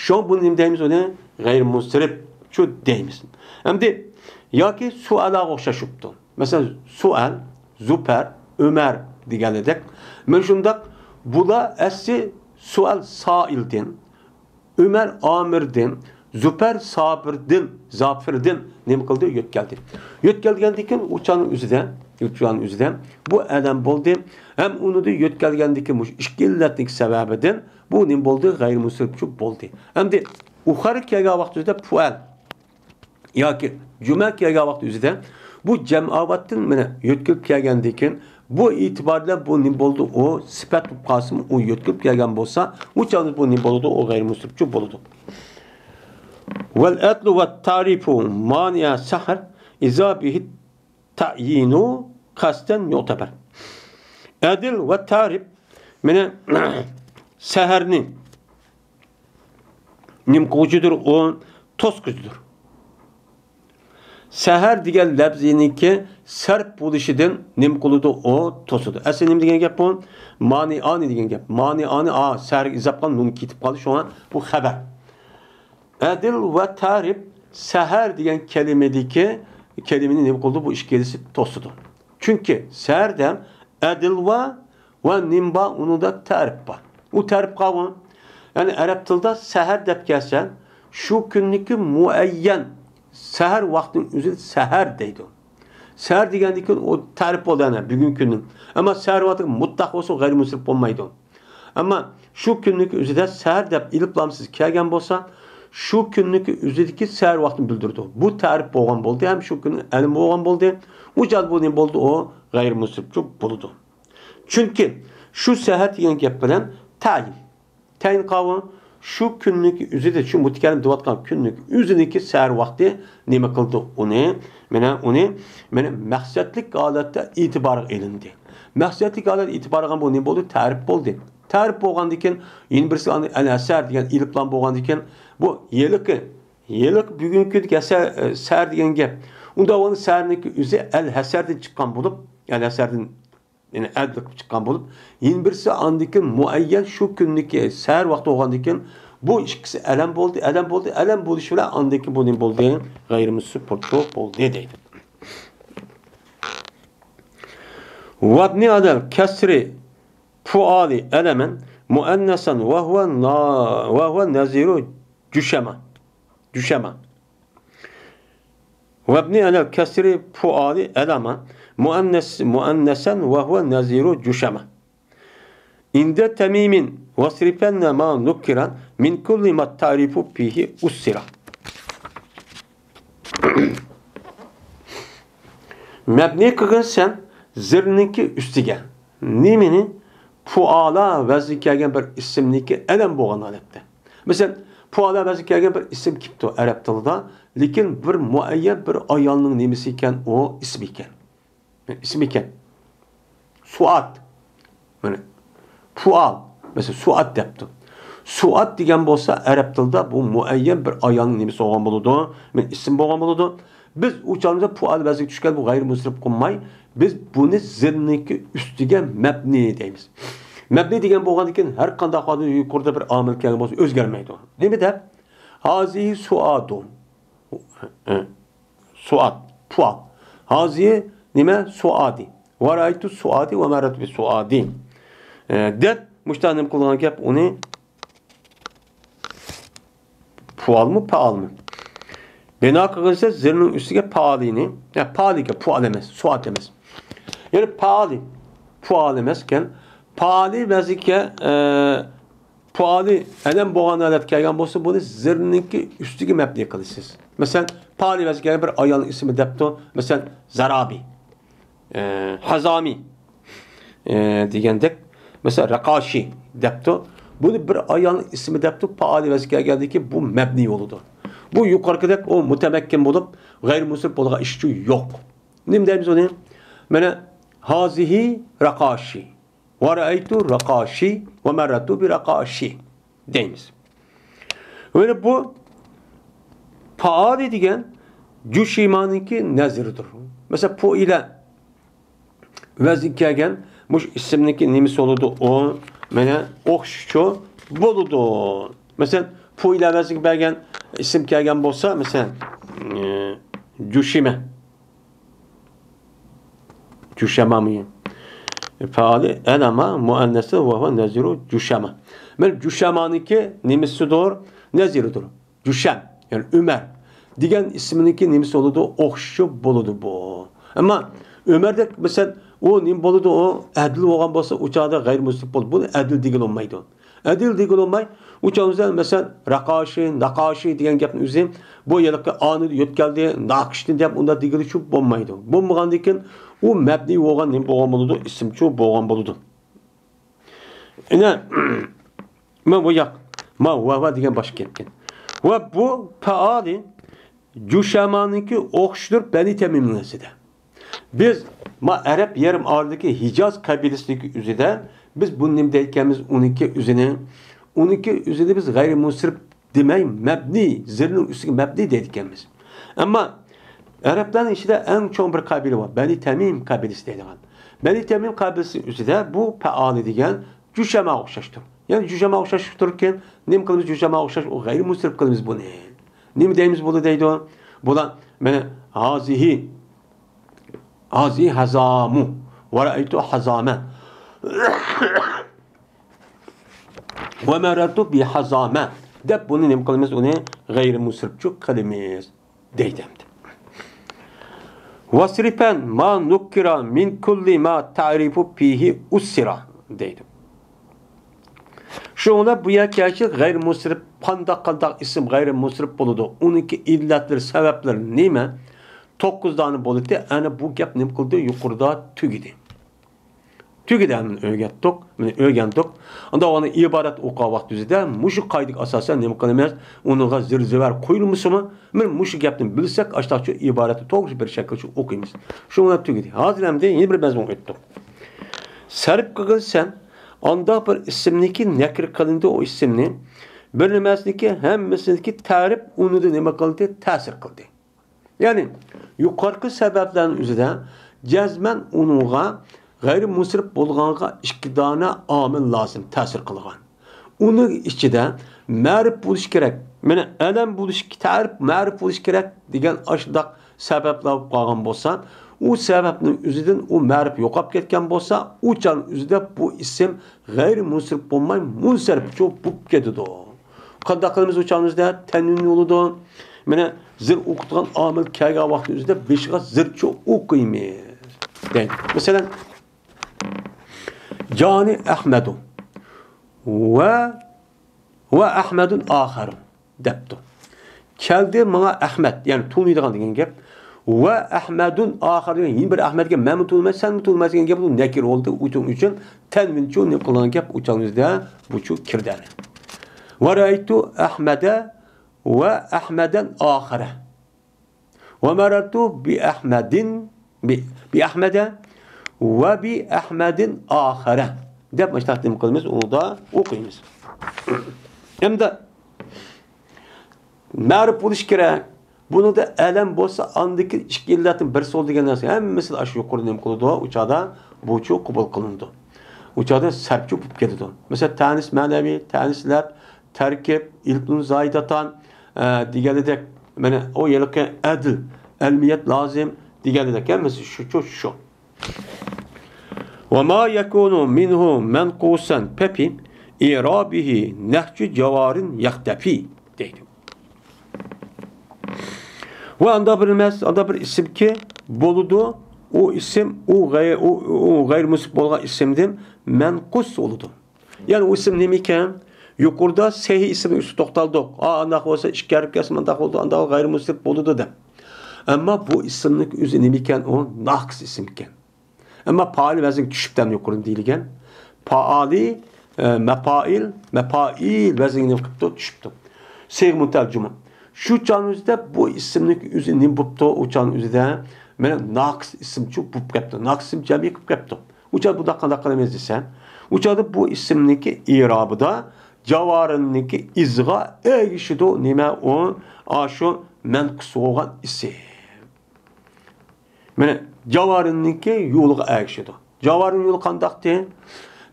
شۇڭا بۇنى نېمە دەيمىز؟ ئۇنى غەيرىي مۇنسەرىپچۇ دەيمىز. ئەمدى ياكى سۇئالغا ئوخشاش بوپتۇ. مەسىلەن، سۇئەل، زۇپەر، ئۆمەر دېگەنىدەك. مەن شۇنداق، بۇلار ئەسلى سۇئەل سائىلدىن، ئۆمەر ئامىردىن، زۇپەر سابىردىن، زاپىردىن نېمە قىلدى؟ يۆتكەلدى. يۆتكەلگەندىن كېيىن ئۇ چاغنىڭ ئۆزىدە، ئۇ چاغنىڭ ئۆزىدە بۇ ئەلەم بولدى. ھەم ئۇنىڭدىن يۆتكەلگەندىن كېيىن مۇشۇ ئىككى ئىللەتنىڭ سەۋەبىدىن بۇ نېمە بولدى؟ غەيرىي مۇنسەرىپچۇ بولدى. ئەمدى ئۇخارى كەلگەن ۋاقىت ئۆزىدە پۇئەل ياكى جۈمە كەلگەن ۋاقىت ئۆزىدە بۇ جەمئاۋاتتىن مانا يۆتكىلىپ كەلگەندىن كېيىن، بۇ ئېتىبار بىلەن بۇ نېمە بولىدۇ؟ ئۇ سۈپەت بولۇپ قالسىمۇ، ئۇ يۆتكىلىپ كەلگەن بولسا، ئۇ چاغدا بۇ نېمە بولىدۇ؟ ئۇ غەيرىي مۇنسەرىپچۇ بولىدۇ. ۋەل ئەدلۇ ۋەت تارىپۇ مانىئە سەھەر ئىزا بىھىت تەئيىنۇ قەستەن يۇئتەبەر. ئەدىل ۋە تارىپ، مانا، سەھەرنى نېمە قىلغۇچىدۇر؟ ئۇ توسقۇچىدۇر. سەھەر دېگەن لەپزىنىڭكى سەرپ بولۇشىدىن نېمە قىلىدۇ؟ ئۇ توسىدۇ. ئەسلى نېمە دېگەن گەپ بۇ؟ مانىئانى دېگەن گەپ. مانىئانى، ئا، سەھەرگە ئىزاپ قالدى، نۇن كېتىپ قالدى، شۇڭا بۇ خەۋەر. ئەدىل ۋە تارىپ سەھەر دېگەن كەلىمىدىكى كەلىمىنى نېمە قىلىدۇ؟ بۇ ئىككىلىسى توسىدۇ. چۈنكى سەھەردە ئەدىل بار ۋە نېمە بار، ئۇنىڭدا تەرىپ بار. ئۇ تەرىپ قالغان. يەنى ئەرەب تىلىدا سەھەر دەپ كەلسە، شۇ كۈننىكى مۇئەييەن سەھەر ۋاقتىنىڭ ئۆزىنى سەھەر دەيدۇ. سەھەر دېگەندىن كېيىن ئۇ تەرىپ بولدى، يەنى بۈگۈنكى كۈننىڭ. ئەمما سەھەر ۋاقتى مۇتلەق بولسا، غەيرىي مۇنسەرىپ بولمايدۇ. ئەمما شۇ كۈننىكى ئۆزىدە سەھەر دەپ ئېلىپلامسىز كەلگەن بولسا، شۇ كۈننىكى ئۆزىدىكى سەھەر ۋاقتىنى بىلدۈرىدۇ. بۇ تەرىپ بولغان بولدى ھەم شۇ كۈنى ئەلەم بولغان بولدى. ئۇ چاغدا بۇ نېمە بولدى؟ ئۇ غەيرىي مۇنسەرىپچۇ بولىدۇ. چۈنكى شۇ سەھەر دېگەن گەپ بىلەن تەيىن. تەيىن قىلىنغان شۇ كۈننىكى ئۆزىدە، شۇ مۇتەكەللىم دەۋاتقان كۈننىكى ئۆزىنىڭكى سەھەر ۋاقتى نېمە قىلدى؟ ئۇنى، مانا ئۇنى، مانا مەقسەتلىك ھالەتتە ئېتىبارغا ئېلىندى. مەقسەتلىك ھالەتتە ئېتىبارغا ئالغان بۇ نېمە بولدى؟ تەرىپ بولدى. تەرىپ بولغاندىن كېيىن، يەنە بىرسى ئەل ھەسەر دېگەن ئېلىپلام بولغاندىن كېيىن، بۇ ھېلىقى، ھېلىقى بۈگۈنكى ھەسەر، سەھەر دېگەن گەپ. ئۇنداق بولغاندا سەھەرنىڭكى ئۆزى ئەل ھەسەردىن چىققان بولۇپ، ئەل ھەسەردىن يەنى ئەدىل قىلىپ چىققان بولۇپ، يەنە بىرسى ئاندىن كېيىن مۇئەييەن شۇ كۈننىكى سەھەر ۋاقتى بولغاندىن كېيىن، بۇ ئىككىسى ئەلەم بولدى، ئەلەم بولدى، ئەلەم بولۇشى بىلەن ئاندىن كېيىن بۇ نېمە بولدى؟ غەيرىي مۇنسەرىپ بولدى دەيدۇ. وابني على الكسر فعالي ألما مؤنثا وهو نا-، وهو نظير جشما. جشما. وابني على الكسر فعالي ألما مؤنث-، مؤنثا وهو نظير جشما. عند تميم واصرفن ما نكر من كل ما التعريف فيه أسر. مەبنىي قىلغىن سەن زىرنىڭكى ئۈستىگە. نېمىنى؟ پۇئالا ۋەزنى كەلگەن بىر ئىسىمنىڭكى ئەلەم بولغان ھالەتتە. مەسىلەن، پۇئالا ۋەزنى كەلگەن بىر ئىسىم كېلىپتۇ ئەرەب تىلىدا، لېكىن بىر مۇئەييەن بىر ئايالنىڭ نېمىسى ئىكەن، ئۇ ئىسمى ئىكەن. ئىسمى ئىكەن. سۇئاد. مانا، پۇئال. مەسىلەن، سۇئاد دەپتۇ. سۇئاد دېگەن بولسا ئەرەب تىلىدا بۇ مۇئەييەن بىر ئايالنىڭ نېمىسى بولغان بولىدۇ؟ مانا، ئىسىم بولغان بولىدۇ. بىز ئۇ چاغدا پۇئال ۋەزنىگە چۈشكەن بۇ غەيرىي مۇنسەرىپ قىلماي، بىز بۇنى زىرنىڭكى ئۈستىگە مەبنىي دەيمىز. مەبنىي دېگەن بولغاندىن كېيىن ھەر قانداق ھالدا يۇقىرىدا بىر ئامىل كەلگەن بولسا ئۆزگەرمەيدۇ. نېمە دەپ؟ ھازىھى سۇئادۇ. سۇئاد، پۇئال. ھازىھى نېمە؟ سۇئادى. ۋەرەئەيتۇ سۇئادى ۋە مەررەتۇ بىسۇئادى. ئە، دەپ مۇشۇنداق نېمە قىلغان گەپ ئۇنى پۇئالمۇ، پائالمۇ؟ بىنا قىلغىنىسى زىرنىڭ ئۈستىگە پائالىنى، يا پائالىگە، پۇئال ئەمەس، سۇئاد ئەمەس. يەنى پائالى، پۇئال ئەمەس ئىكەن. پائالى ۋەزنىگە، ئە، پۇئالى ئەلەم بولغان ھالەتكە كەلگەن بولسا، بۇنى زىرنىڭكى ئۈستىگە مەبنىي قىلىسىز. مەسىلەن، پائالى ۋەزنىگە كەلگەن بىر ئايالنىڭ ئىسمى دەپتۇ. مەسىلەن، زارابى. ئە، ھازامى، ئە، دېگەندەك، مەسىلەن، رەقاشى دەپتۇ. بۇنى بىر ئايالنىڭ ئىسمى دەپتۇ، پائالى ۋەزنى كەلگەندىكى بۇ مەبنىي بولىدۇ. بۇ يۇقىرىقىدەك ئۇ مۇتەمەككىن بولۇپ، غەيرىي مۇنسەرىپ بولىدىغان ئىشچۇ يوق. نېمە دەيمىز ئۇنى؟ مانا، ھازىھى رەقاشى، ۋەرەئەيتۇ رەقاشى، ۋە مەررەتۇ بىرەقاشى دەيمىز. يەنى بۇ پائالى دېگەن جۇشىمانىڭكى نەزىرىدۇر. مەسىلەن، پۇئىلە ۋەزنى كەلگەن مۇشۇ ئىسىمنىڭكى نېمىسى بولىدۇ؟ ئۇ مانا ئوخشىشىچۇ بولىدۇ. مەسىلەن، پۇئىلە ۋەزنىگە بەرگەن ئىسىم كەلگەن بولسا، مەسىلەن، ئى، جۇشىمە. جۇشەمامى. پائالى ئەلەما مۇئەننەسى ۋە ھۇۋە نەزىرۇ جۇشەما. مانا جۇشەمانىڭكى نېمىسىدۇر؟ نەزىرىدۇر. جۇشەم، يەنى ئۆمەر دېگەن ئىسمىنىڭكى نېمىسى بولىدۇ؟ ئوخشىشى بولىدۇ بۇ. ئەمما ئۆمەردەك، مەسىلەن، ئۇ نېمە بولىدۇ؟ ئۇ ئەدىل بولغان بولسا، ئۇ چاغدا غەيرىي مۇنسەرىپ بولىدۇ. بۇنى ئەدىل دېگىلى بولمايدۇ. ئەدىل دېگىلى بولماي، ئۇ چاغدا، مەسىلەن، رەقاشى، نەقاشى دېگەن گەپنىڭ ئۆزى بۇ ھېلىقى ئانى يۆتكەلدى، ناقىشنى دەپ ئۇنداق دېگىلى شۇ بولمايدۇ. بولمىغاندىن كېيىن ئۇ مەبنىي بولغان نېمە بولغان بولىدۇ؟ ئىسىمچۇ بولغان بولىدۇ. ئىنە، مانا بۇ ياق. ما ۋە ۋە دېگەن باشقا گەپكەن. ۋە بۇ پائالى جۇشەمانىڭكى ئوخشىشىدۇر بەنى تەمىمنىڭ ئىچىدە. بىز ما ئەرەب يېرىم ئارىلىدىكى ھىجاز قەبىلىسىدىكى ئۆزىدە بىز بۇنى نېمە دەيدىكەنمىز؟ ئۇنىڭكى ئۆزىنى، ئۇنىڭكى ئۆزىنى بىز غەيرىي مۇنسەرىپ دېمەي، مەبنىي، زىرنىڭ ئۈستىگە مەبنىي دەيدىكەنمىز. ئەمما ئەرەبلەرنىڭ ئىچىدە ئەڭ چوڭ بىر قەبىلە بار، بەنى تەمىم قەبىلىسى دەيدىغان. بەنى تەمىم قەبىلىسىنىڭ ئۆزىدە بۇ پائالى دېگەن جۇشەماغا ئوخشاشتۇر. يەنى جۇشەماغا ئوخشاشتۇركەن، نېمە قىلىمىز؟ جۇشەماغا ئوخشاش، ئۇ غەيرىي مۇنسەرىپ قىلىمىز بۇنى. نېمە دەيمىز بۇنى دەيدۇ؟ بۇلار مانا ھازىھى ھازى ھازامۇ، ۋە رەئەيتۇ ھازامە، ۋە مەرەرتۇ بىھازامە دەپ بۇنى نېمە قىلىمىز؟ ئۇنى غەيرىي مۇنسەرىپچۇ قىلىمىز دەيدۇ ئەمدى. ۋەسرىفەن ما نۇككىرا مىن كۇللى ما تەرىپۇ فىھى ئۇسسىرا دەيدۇ. شۇڭا بۇ يەرگە كەلگەچ غەيرىي مۇنسەرىپ، قانداق قانداق ئىسىم غەيرىي مۇنسەرىپ بولىدۇ، ئۇنىڭكى ئىللەتلىرى، سەۋەبلىرى نېمە؟ توققۇز دانە بولىدۇ. ئەنە بۇ گەپ نېمە قىلدى؟ يۇقىرىدا تۈگىدى. تۈگىدى، مانا ئۆگەتتۇق، مانا ئۆگەندۇق. ئاندا ئۇنى ئىبارەت ئوقۇغان ۋاقتىمىزدا مۇشۇ قائىدىگە ئاساسەن نېمە قىلىمىز؟ ئۇنىڭغا زىر زېۋەر قويۇلمىسىمۇ، مانا مۇشۇ گەپنى بىلسەك، ئاشتاقچە ئىبارەتنى توغرا بىر شەكىلدە ئوقۇيمىز. شۇڭا تۈگىدى. ھازىر ئەمدى يەنە بىر مەزمۇنغا ئۆتتۇق. سەرپ قىلغىن سەن ئانداق بىر ئىسىمنىكى نەكىر قىلىندى، ئۇ ئىسىمنى بىر نېمەسىنىكى ھەممىسىنىكى تەرىپ ئۇنىدا نېمە قىلدى؟ تەسىر قىلدى. يەنى يۇقىرىقى سەۋەبلەرنىڭ ئۆزىدە جەزمەن ئۇنىڭغا غەيرىي مۇنسەرىپ بولغانغا ئىككى دانە ئامىل لازىم تەسىر قىلغان. ئۇنىڭ ئىچىدە مەرىپ بولۇش كېرەك، مانا ئەلەم بولۇش، تەرىپ مەرىپ بولۇش كېرەك دېگەن ئاشۇنداق سەۋەبلەر بولۇپ قالغان بولسا، ئۇ سەۋەبنىڭ ئۆزىدىن ئۇ مەرىپ يوقاپ كەتكەن بولسا، ئۇ چاغنىڭ ئۆزىدە بۇ ئىسىم غەيرىي مۇنسەرىپ بولماي، مۇنسەرىپچۇ بولۇپ كېتىدۇ. قانداق قىلىمىز ئۇ چاغنىڭ ئۆزىدە؟ تەنۋىن بولىدۇ. مانا زىر ئوقۇتىدىغان ئامىل كەلگەن ۋاقتى ئۆزىدە بېشىغا زىرچۇ ئوقۇيمىز دەيدۇ. مەسىلەن، جانى ئەھمەدۇ ۋە، ۋە ئەھمەدۇن ئاخەرۇ دەپتۇ. كەلدى ماڭا ئەھمەد، يەنى تونۇيدىغان دېگەن گەپ. ۋە ئەھمەدۇن ئاخەر دېگەن يەنە بىر ئەھمەد دېگەن، مەنمۇ تونۇيمەن، سەنمۇ تونۇيمايسەن دېگەن گەپ، بۇ نەكىر بولدى. ئۇنىڭ ئۈچۈن تەنۋىنچۇ نېمە قىلغان گەپ ئۇ چاغنىڭ ئۆزىدە، بۇچۇ كىردى. ۋە رەئەيتۇ ئەھمەدە ۋە ئەھمەدەن ئاخەرە. ۋە مەرەرتۇ بىئەھمەدىن، بى-، بىئەھمەدە ۋە بىئەھمەدىن ئاخەرە دەپ مۇشۇنداق نېمە قىلىمىز، ئۇنىدا ئوقۇيمىز. ئەمدى مەرىپ بولۇش كېرەك. بۇنىڭدا ئەلەم بولسا، ئاندىكى ئىككى ئىللەتنىڭ بىرسى بولىدۇ دېگەن نەرسە ھەممىسى ئاشۇ يۇقىرىدا نېمە قىلىدۇ؟ ئۇ چاغدا بۇچۇ قوبۇل قىلىنىدۇ. ئۇ چاغدا سەرپچۇ بولۇپ كېتىدۇ. مەسىلەن، تەنىس مەنەۋى، تەنىس لەپ، تەركىب، ئېلىپنۇن زايىداتان، ئە، دېگەنىدەك، مانا ئۇ ھېلىقى ئەدىل، ئەلمىيەت لازىم دېگەنىدەك، ھەممىسى شۇچۇ شۇ. ۋە ما يەكۇنۇ مىنھۇ مەنقۇسەن فەفى ئىرابىھى نەھجۇ جاۋارىن يەختەفى دەيدۇ. ۋە ئاندا بىر ئەمەس، ئاندا بىر ئىسىمكى بولىدۇ. ئۇ ئىسىم، ئۇ غەي-، ئۇ، ئۇ غەيرىي مۇنسەرىپ بولغان ئىسىمدىن مەنقۇس بولىدۇ. يەنى ئۇ ئىسىم نېمىكەن؟ يۇقىرىدا سەھىھ ئىسىمنىڭ ئۈستىدە توختالدۇق. ئا، ئانداق بولسا ئىككى ھەرپ كەلسە مانداق بولىدۇ، ئانداق غەيرىي مۇنسەرىپ بولىدۇ دەپ. ئەمما بۇ ئىسىمنىڭ ئۆزى نېمىكەن؟ ئۇ ناقىس ئىسىم ئىكەن. ئەمما پائىل ۋەزنىگە چۈشۈپتۇ، يۇقىرىدا دېيىلگەن. پائالى، ئە، مەپائىل، مەپائىل ۋەزنىگە نېمە قىپتۇ؟ چۈشۈپتۇ. سىيغە مۇنتەھەل جۇمۇ. شۇ چاغنىڭ ئۆزىدە بۇ ئىسىمنىڭ ئۆزى نېمە بوپتۇ؟ ئۇ چاغنىڭ ئۆزىدە مانا ناقىس ئىسىمچۇ بوپ كەپتۇ. ناقىس ئىسىم جەمئىي قىلىپ كەپتۇ. ئۇ چاغدا بۇنداق قانداق قىلىمىز دېسە، ئۇ چاغدا بۇ ئىسىمنىڭكى ئىرابىدا جاۋارىننىڭكى ئىزىغا ئەگىشىدۇ. نېمە ئۇ؟ ئاشۇ مەنقۇس بولغان ئىسىم. مانا جاۋارىننىڭكى يولىغا ئەگىشىدۇ. جاۋارىن يولى قانداقتى؟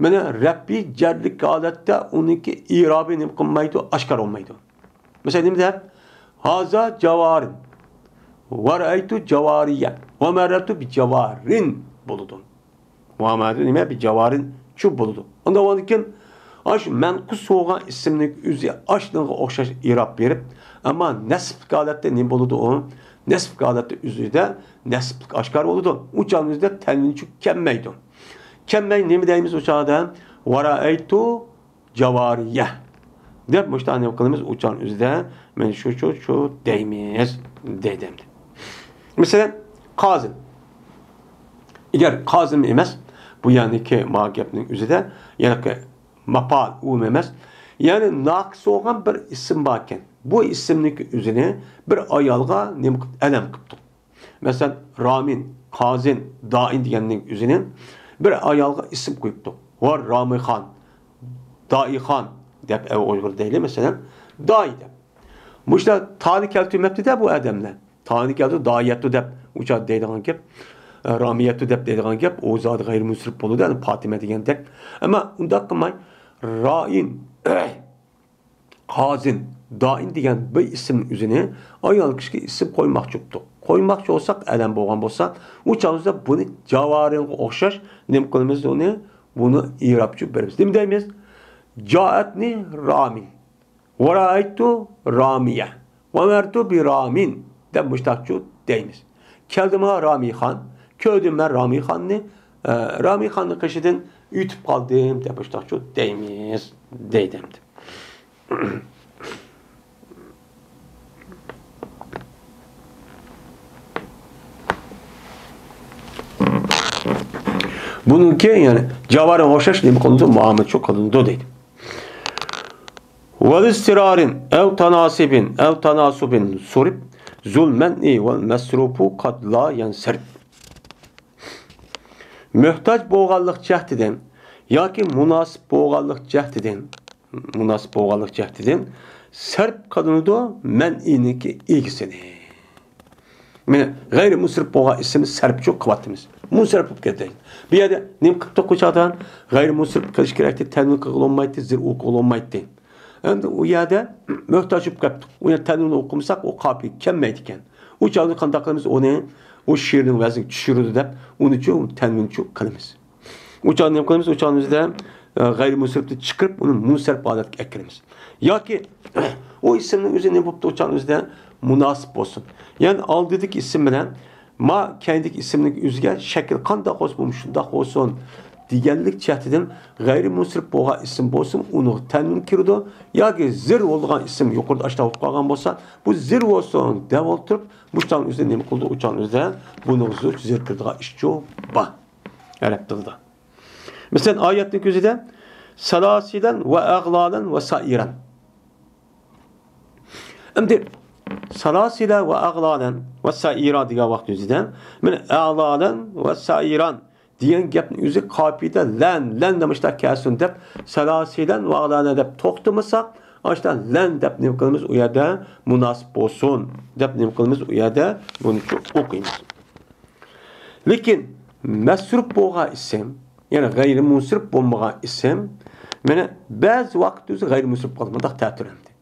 مانا رەپئى جەرلىك ھالەتتە ئۇنىڭكى ئىرابى نېمە قىلمايدۇ؟ ئاشكارا بولمايدۇ. مەسىلەن، نېمە دەپ؟ ھازا جاۋارىن. ۋە رەئەيتۇ جاۋارىيە. ۋە مەرەرتۇ بىجاۋارىن بولىدۇ. مۇھەممەدۇ نېمە؟ بىجاۋارىنچۇ بولىدۇ. ئاندىن كېيىن ئاشۇ مەنقۇس بولغان ئىسىمنىڭ ئۆزى ئاشۇنىڭغا ئوخشاش ئىراب بېرىپ، ئەمما نەسبلىك ھالەتتە نېمە بولىدۇ ئۇ؟ نەسبلىك ھالەتتە ئۆزىدە نەسبلىك ئاشكارا بولىدۇ. ئۇ چاغنىڭ ئۆزىدە تەنۋىنچۇ كەلمەيدۇ. كەلمەي نېمە دەيمىز ئۇ چاغدا؟ ۋە رەئەيتۇ جاۋارىيە دەپ مۇشۇنداق نېمە قىلىمىز؟ ئۇ چاغنىڭ ئۆزىدە مانا شۇ، شۇ، شۇ دەيمىز دەيدۇ ئەمدى. مەسىلەن، قازىم. ئەگەر قازىم ئەمەس، بۇ يەردىكى ما گەپنىڭ ئۆزىدە، يەنى ماپال ئۇ ئەمەس. يەنى ناقىس بولغان بىر ئىسىم باركەن. بۇ ئىسىمنىڭكى ئۆزىنى بىر ئايالغا نېمە قىلىپ، ئەلەم قىپتۇ. مەسىلەن، رامىن، قازىن، دائىن دېگەننىڭ ئۆزىنى بىر ئايالغا ئىسىم قويۇپتۇ. ۋە رامىخان، دائىخان دەپ ئەۋ ئۇيغۇر دەيلى، مەسىلەن، دائى دەپ. مۇشۇلار تانى كەلتۈرمەپتۇ-دە بۇ ئادەملەر. تانى كەلتۈر، دائىيەتتۇ دەپ ئۇچا دەيدىغان گەپ، ئە، رامىيەتتۇ دەپ دەيدىغان گەپ، ئۇ زادى غەيرىي مۇنسەرىپ بولىدۇ، يەنى پاتىمە دېگەندەك. ئەمما ئۇنداق قىلماي، رائىن، قازىن، دائىن دېگەن بىر ئىسىمنىڭ ئۆزىنى ئايال كىشىگە ئىسىم قويماقچى بوپتۇق. قويماقچى بولساق، ئادەم بولغان بولسا، ئۇ چاغدا بۇنى جاۋارىنغا ئوخشاش نېمە قىلىمىز ئۇنى؟ بۇنى ئېرابچە بېرىمىز. نېمە دەيمىز؟ جائەتنى رامىن. ۋەرائەيتۇ رامىيە. ۋەمەرتۇ بىرامىن دەپ مۇشتاقچۇ دەيمىز. كەلدىمۇ رامىخان، كۆردۈم مەن رامىخاننى، ئە، رامىخاننىڭ قېشىدىن ئۆتۈپ قالدىم دەپ مۇشتاقچۇ دەيمىز، دەيدۇ ئەمدى. بۇنىڭكى، يەنى، جاۋارىغا ئوخشاش نېمە قىلىنىدۇ؟ مۇئامىلە شۇ قىلىنىدۇ دەيدۇ. ۋەلىستىرارىن ئەۋ تاناسىبىن ئەۋ تاناسۇبىن سۇرىب زۇل مەنئى ۋەل مەسرۇپۇ قەد لا يەنسەرىپ. موھتاج بولغانلىق جەھتىدىن ياكى مۇناسىپ بولغانلىق جەھتىدىن، مۇناسىپ بولغانلىق جەھتىدىن سەرپ قىلىنىدۇ مەنئىنىڭكى ئىگىسىنى. مانا، غەيرىي مۇنسەرىپ بولغان ئىسىمنى سەرپچۇ قىلىۋاتىمىز. مۇنسەرىپ بولۇپ كەتتى. بۇ يەردە نېمە قىپتۇق بۇ چاغدا؟ غەيرىي مۇنسەرىپ قىلىش كېرەكتى، تەنۋىن قىلغىلى بولمايتتى، زىر ئوقۇغىلى بولمايتتى. ئەمدى ئۇ يەردە موھتاج بولۇپ قاپتۇق. ئۇ يەردە تەنۋىننى ئوقۇمىساق، ئۇ قاپىيە كەلمەيدىكەن. ئۇ چاغدا قانداق قىلىمىز؟ ئۇنى، ئۇ شېئىرنىڭ ۋەزنىگە چۈشۈرىدۇ دەپ، ئۇنىچۇ تەنۋىنچۇ قىلىمىز. ئۇ چاغدا نېمە قىلىمىز؟ ئۇ چاغنىڭ ئۆزىدە، ئە، غەيرىي مۇنسەرىپنى چىقىرىپ، ئۇنى مۇنسەرىپ ھالەتكە ئەكىرىمىز. ياكى ئۇ ئىسىمنىڭ ئۆزى نېمە بوپتۇ؟ ئۇ چاغنىڭ ئۆزىدە مۇناسىپ بولسۇن. يەنى ئالدىدىكى ئىسىم بىلەن ما كەينىدىكى ئىسىمنىڭ ئۆزىگە شەكىل قانداق بولسا، بۇمۇ شۇنداق بولسۇن دېگەنلىك جەھەتتىن غەيرىي مۇنسەرىپ بولغان ئىسىم بولسىمۇ، ئۇنىڭغا تەنۋىن كىرىدۇ. ياكى زىر بولىدىغان ئىسىم يۇقىرىدا ئاشتا بولۇپ قالغان بولسا، بۇ زىر بولسۇن دەپ ئولتۇرۇپ، مۇشۇنىڭ ئۆزىدە نېمە قىلىدۇ؟ ئۇ چاغنىڭ ئۆزىدە بۇنىڭغا زىر، زىر كىرىدىغان ئىشچۇ بار. ئەرەب تىلىدا. مەسىلەن، ئايەتنىڭ كۆزىدە سالاسىلەن ۋە ئەغلالەن ۋە سائىرەن. ئەمدى سالاسىلە ۋە ئەغلالەن ۋە سائىرا دېگەن ۋاقىت ئۆزىدە، مانا، ئەغلالەن ۋە سائىران دېگەن گەپنىڭ ئۆزى قاپىيىدە لەن، لەن دېمىشتا كەلسۇن دەپ، سالاسىلەن ۋە ئەغلالەن دەپ توختىمىساق، ئاشتا لەن دەپ نېمە قىلىمىز؟ ئۇ يەردە مۇناسىپ بولسۇن دەپ نېمە قىلىمىز؟ ئۇ يەردە بۇنىچۇ ئوقۇيمىز. لېكىن مەسرۇپ بولغان ئىسىم، يەنى غەيرىي مۇنسەرىپ بولمىغان ئىسىم، مانا، بەزى ۋاقىت ئۆزى غەيرىي مۇنسەرىپ قالىدۇ، مۇنداق تەتۈر ئەمدى.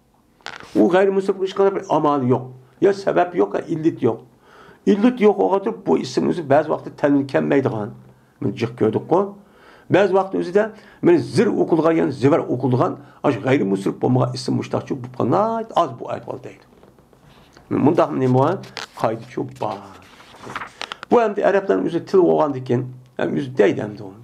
ئۇ غەيرىي مۇنسەرىپ قىلىشقا بىر ئامالى يوق، يا سەۋەب يوق، يا ئىللىتى يوق. ئىللىتى يوق بولغان تۇرۇپ، بۇ ئىسىم ئۆزى بەزى ۋاقىتتا تەنۋىن كەلمەيدىغان. بۇنى جىق كۆردۇققۇ. بەزى ۋاقىتتا ئۆزىدە مانا زىر ئوقۇلغان، يەنى زىۋەر ئوقۇلغان، ئاشۇ غەيرىي مۇنسەرىپ بولمىغان ئىسىم مۇشتاقچۇ بولۇپ قالغان، ناھايىتى ئاز بۇ ئەھۋال دەيدۇ. مۇنداق نېمە بار؟ قائىدىچۇ بار. بۇ ئەمدى ئەرەبلەرنىڭ ئۆزى تىل بولغاندىكىن، ھەم ئۆزى دەيدۇ ئەمدى ئۇنى.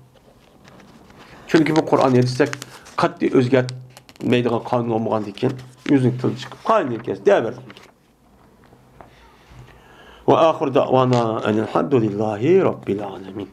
چۈنكى بۇ قۇرئان ھەدىستەك قەتئىي ئۆزگەرتمەيدىغان قانۇن بولمىغاندىكىن، ئۆزىنىڭ تىلى چىقىپ قائىدىنى كەس دەۋەردى. وآخر دعوانا أن الحمد لله رب العالمين.